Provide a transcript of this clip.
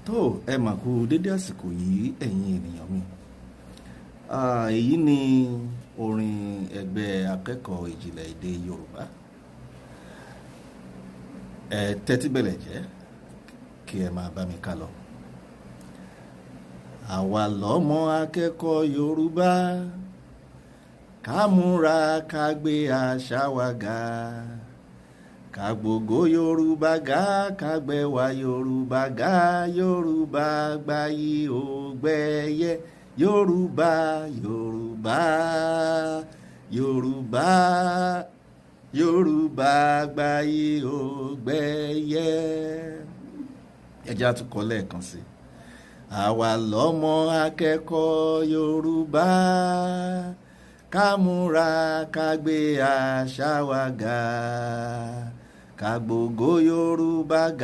Tó ẹ mà kú dédé àsìkò yìí, ẹ̀yin ènìyàn mi. Èyí ni orin ẹgbẹ́ akẹ́kọ̀ọ́ ìjìnlẹ̀ èdè Yorùbá. Ẹ tẹ́tí bẹ̀lẹ̀ jẹ́ kí ẹ máa bá mi ká lọ. Àwa lọ́mọ akẹ́kọ̀ọ́ Yorùbá, ká múra ká gbé àṣà wa ga, ká gbógo Yorùbá ga, ká gbẹ̀wà Yorùbá ga. Yorùbá gbayì ó gbẹ̀yẹ. Yorùbá, Yorùbá, Yorùbá, Yorùbá gbayì ó gbẹ̀yẹ. Ẹ jẹ́ á tún kọ lẹ́ẹ̀kan sí i. Àwa lọ́mọ akẹ́kọ̀ọ́ Yorùbá, ká múra ká gbé àṣà wa ga, ká gbógo Yorùbá ga.